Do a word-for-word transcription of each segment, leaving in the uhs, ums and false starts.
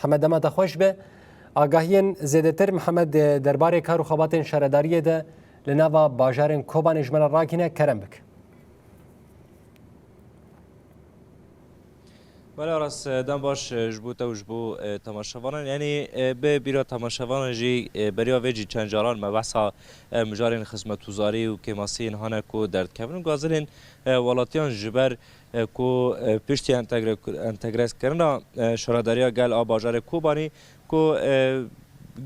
Mihemed, dema te xweş be. Agahiyên zêdetir, Mihemed, di derbarê kar û xebatên şaredariyê de li nava bajarên Kobanê ji me re ragihîne, kerem bike. Belê Aras, e, dem baş, e, ji bo te û ji bo, e, temaşevanan. Yanî, e, bi bîra temaşevanan jî, e, beriya vê jî çend caran me behsa, e, mijarên xizmetûzarî û kêmasiyên hane ku derdikevin û gazilên, e, welatiyan ji ber, e, ku, e, piştî entegre-, entegrekirina, e, şaredariya gel a bajarê Kobanî ku, e,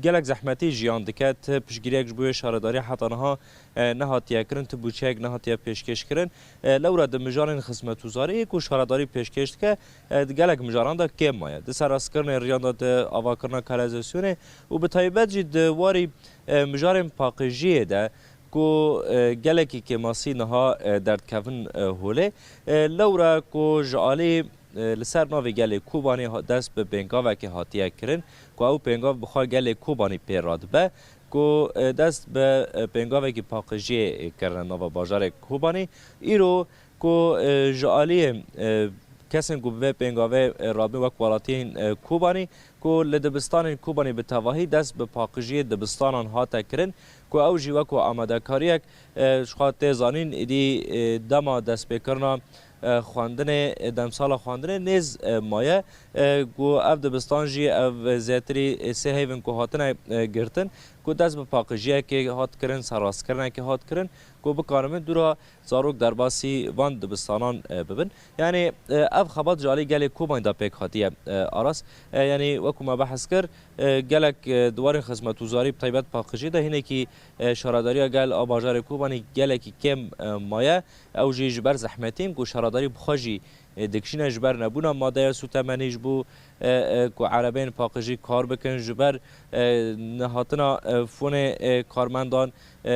gelek zehmetî jiyan dike, ti piştgiriyek ji bo wê şaredarî heta niha, e, nehatiye kirin, ti bûçeyek nehatiye pêşkêş kirin. E, lewra di mijarên xizmetûzariyê ku şaredarî pêşkêş dike, e, di gelek mijaran de kêm maye. Di serrastkirinê riyan de, di avakirina kanalizasyonê û bi taybet jî di warî, e, mijarên paqijiyê de ku, e, gelekî kêmasî niha, e, derdikevin, e, holê. E, lewra ku ji alî, e, li ser navê gelê Kobanê ha-, dest bi pêngavekê hatiye kirin, ku ew pêngav bi xwe gelê Kobanî pê radibe, ku, e, dest bi, e, pêngavekî paqijiyê, e, kirine nava bajarê Kobanî. Îro ku, e, ji aliyê, e, kesên ku bi vê pêngavê, e, rabin wek welatiyên, e, Kobanî, ku li dibistanên Kobanî bi tevahî dest bi paqijiyê dibistanan hate kirin, ku ew jî wek amadekariyek, e, ji xwe tê zanîn, êdî, e, dema destpêkirina, e, xwendinê, e, demsala xwendinê nêz, e, maye, e, ku ev dibistan jî ev zêtirî, e, sê heyvin ku hatine, e, girtin, ku dest bi paqijiyekê hat kirin, serrastkirinekê hat kirin, ku bikaribin dûra zarok derbasî van dibistanan, e, bibin. Yanî, e, ev xebat ji alî gelê Kobanî de pêk hatiye, e, Aras. E, yanî, wekû me behs kir, e, gelek, e, di warên xizmetûzarî, bi taybet paqijî de hinekî, e, şaredariya gel a bajarê Kobanî gelekî kêm, e, maye. Ew jî ji ber zehmetên ku şaredarî bi xwe jî, e, dikişîne, ji ber nebûna madeya sûtemenî ji bo, e, e, ku erebeyên paqijî kar bikin, ji ber, e, nehatina, e, fonê, e, karmendan, e,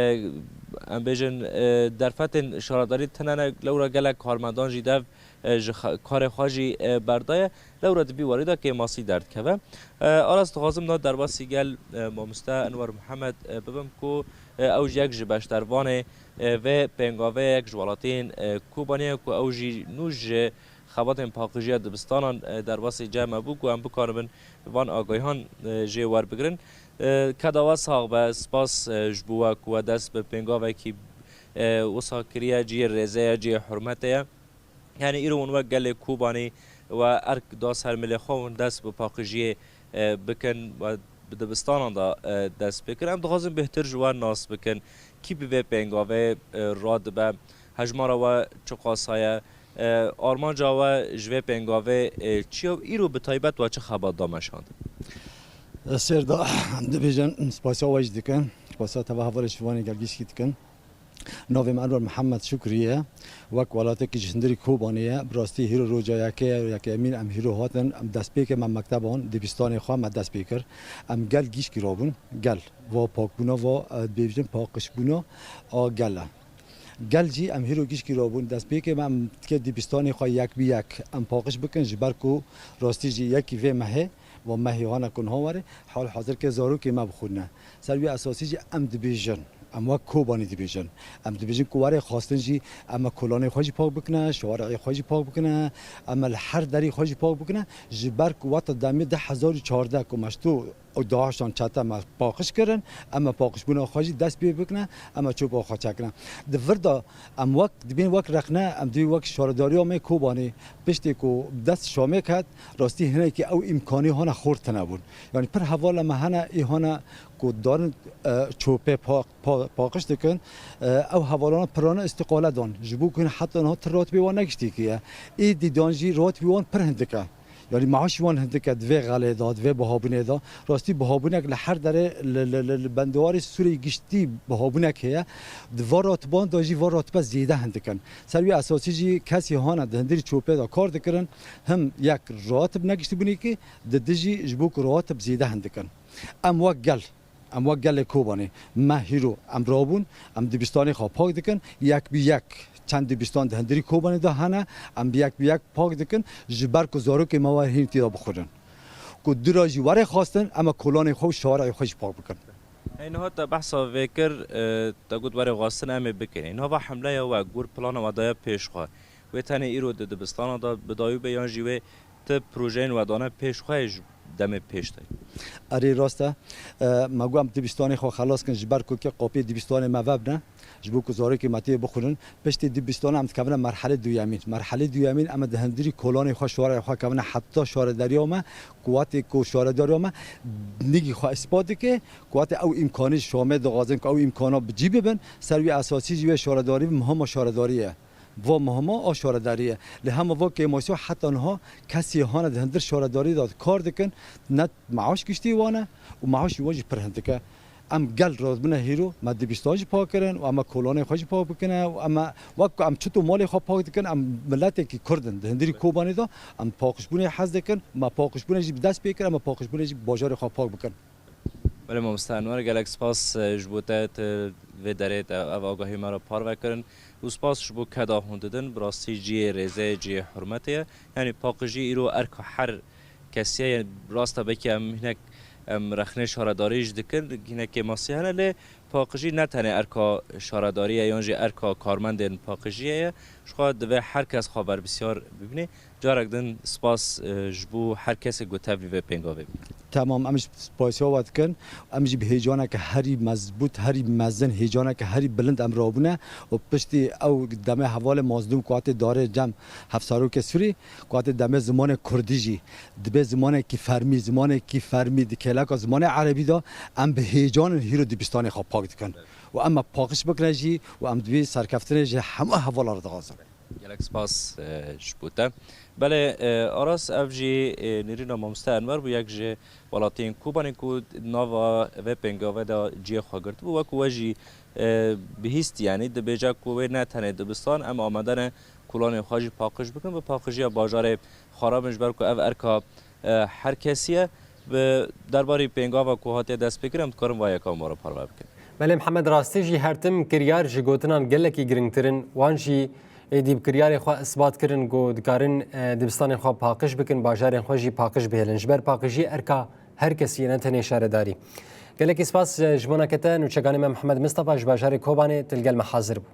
em bêjin, e, derfetên şaredarî tune ne, lewra gelek karmendan jî dev, e, ji xe-, karê xwe jî, e, berdaye. Lewra di vî warî de kêmasî derdikeve. E, Aras, dixwazim na derbasî gel, e, mamoste Enwer Mihemed, e, bibim ku, e, ew jî yek ji beşdervanê, e, vê pêngavê, yek ji welatiyên, e, Kobanê ye ku ew jî nû ji xebatên paqijiya dibistanan, e, derbasî cem me bû ku em bikaribin van agahiyan, e, jê werbigirin. E, keda we sax be, spas, e, ji bo we ku we dest bi pêngavekî, e, wisa kiriye, cihê rêzê ye, cihê hurmetê ye. Yanî îro hûn wek gelê Kobanî we erk da ser milê xwe, hûn dest bi paqijiyê, e, bikin, we bi dibistanan de, e, dest pê kir. Em dixwazin bêhtir ji we nas bikin. Kî bi vê pêngavê, e, radibe? Hejmara we çiqas heye? E, armanca we ji vê pêngavê, e, çi ye û îro bi taybet we çi xebat da meşand? Sêrda, em dibêjin, spasiya we jî dikin. Spasiya teva hevalê şivanê gelgîşkî dikin. Navê min Enwer Mihemed Şukrî ye. Wek welatekî ji hundirî Kobanê ye. Bi rastî hîro roja yekê ye, yekemîn em hîro hatin. Em destpêkê me mekteban, dibistanê xwe me dest pê kir. Em gel gîşkî rabûn. Gel. Va pakbûna, va, e, dibêjin paqijbûna a gel e. Gel jî em hîro gişkî rabûn. Destpêkê me em dike dibistanê xwe yek bi yek em paqij bikin, ji ber ku rastî jî yekî vê mehê, va mehê hane ku niha were, hal hazirkê zarokê me bixwîne. Ser wî esasî jî em dibêjin, em wek Kobanî dibêjin. Em dibêjin ku were xwestin jî em e kolanê xwe jî pak bikine, şare'ê xwe jî pak bikine, em e li her derî xwe jî pak bikine, ji ber ku weta demê du hezar û çardeh ku me ji to û daişan çete me paqij kirin, em e paqijbûna xwe jî dest pê bikine, em e çopa xwe çekine. Di vir de em wek, dibên wek rexne, em dibên wek şaredariya me Kobanê, piştê ku dest Şamê ket, rastî hinekî ew îmkanî hane xurt tine bûn. Yanî pir hevala me hene, ê hane ku darin, e, çopê pa-, pa-, paqij dikin, e, ew hevalana pirane îstiqale dan. Ji bo ku heta niha ti ratibê wan negiştî kiriye. Ê dîdan jî ratibê wan pir hindik e. Yanî maaş wan hindik e di vê xelê de, di vê bihabûnê de. Rastî bihabûnek li her derê li, li, li, li bendewarê Sûrê giştî bihabûnek heye. Di van ratiban de jî van ratibe zêde hindik in. Ser wî esasî jî kesî hane di hundirî çopê de kar dikirin. Him yek ratib negiştibûnê kê, di di jî ji bo ku ratib zêde hindik in. Em wek gel Em wek gelê Kobanê, me hîro em rabûn, em dibistanê xwe pak dikin, yek bi yek çend dibistan di hundirî Kobanê de hene, em bi yek bi yek pak dikin, ji ber ku zarokê me were hîn tê de bixwînin. Ku dûra jî were xwestin, em e kolanê xwe û şare'ê xwe jî pak bikin. Hey, niha te behsa vê kir, e, te got were xwestin em ê bikin. Niha va hemleya we, gor plana we daye pêş xwe. Wê tenê îro di dibistana de bi dayî be yan jî wê ti projeyên we dane pêş xwe ji demê pêş de. Erê rast e. E, me got em dibistanê xwe xelas kin ji ber ku ke qopê dibistanê me vebne. Ji bo ku zarokê me tê bixwînin. Piştî dibistanê em dikevine merhelê duyemîn. Merhelê duyemîn em di hundirî kolanê xwe şarê xwe kevine heta şaredariya me. Ku wextê ku şaredariya me nigî xwe ispat dike, ku wextê ew îmkanî ji Şamê dixwazin ku ew îmkana bi cî bibin, ser wî esasî jî wê şaredarî bi muhima şaredarî ye. Va muhima a şaredarî ye. Li hema va kêmasiya heta niha kesî hane di hundir şaredarî de kar dikin, ne maaş giştî wan e û maaşî wan jî pir hindik e. Em gel razbûne hîro, me dibistan jî pak kirin û em e kolanê xwe jî pak bikine û em e wek ku em çito malê xwe pak dikin, em miletekî Kurd in. Di hundirî Kobanê de em paqijbûnê hez dikin, me paqijbûnê jî bi dest pê kir, em e paqijbûnê jî bi bajarê xwe pak bikin. Belê mamoste Enwer, gelek spas, e, ji bo te, te vê derê te ev agahî me re parve kirin û spas ji bo keda hûn didin. Bi rastî cihê rêzê ye, cihê hurmetê ye. Yanî paqijî îro erka her kesî ye. Yanî rast e, belkî em hinek, em rexnê şaredarî jî dikin, hinek kêmasî hene, lê paqijî ne tenê erka şaredarî ye yan jî erka karmendên paqijiyê ye. Ji xwe divê her kes xwe berpirsiyar bibîne. Carek din spas, e, ji bo her kesê ku tevlî vê pêngavê bû. Temam, em jî spasiya we dikin. Em jî bi hêcaneke herî mezbût, herî mezin, hêcaneke herî bilind em rabûne û piştî ew demê hevalê Mazlûm ku hatê darê cem hevsarokê Sûrî, ku hatê demê zimanê Kurdî jî dibe zimanekî fermî, zimanekî fermî di kêleka zimanê erebî de em bi hêcan in hîro dibistanê xwe pak dikin. Û em me paqij bikine jî û em divê serkeftinê ji hemû hevalan re dixwazin. Gelek spas, e, ji bo te. Belê, e, Aras, ev jî, e, nêrîna mamoste Enwer bû, yek ji welatiyên Kobanê ku nava vê pêngavê de cihê xwe girtibû. Wek we jî, e, bihîstî, yanî dibêje ku wê ne tenê dibistan, em amade ne kolanên xwe jî paqij bikin. Bi paqijiya bajarê xwe re bin, ji ber ku ev erka, e, her kesî ye. Bi derbarî pêngava ku hatiye destpêkirin, em dikarin va yeka me re parve bikin. Belê Mihemed, rastî jî her tim kiryar ji gotinan gelekî giringtir in. Wan jî êdî bi kiryarê xwe isbat kirin ku dikarin, e, dibistanên xwe paqij bikin, bajarên xwe jî paqij bihêlin. Ji ber paqijî erka her kesî ye, ne tenê şaredarî. Gelekî spas, e, ji bona kete nûçeganê me Mihemed Mistefa ji bajarê Kobanê, tu li gel me hazir bû.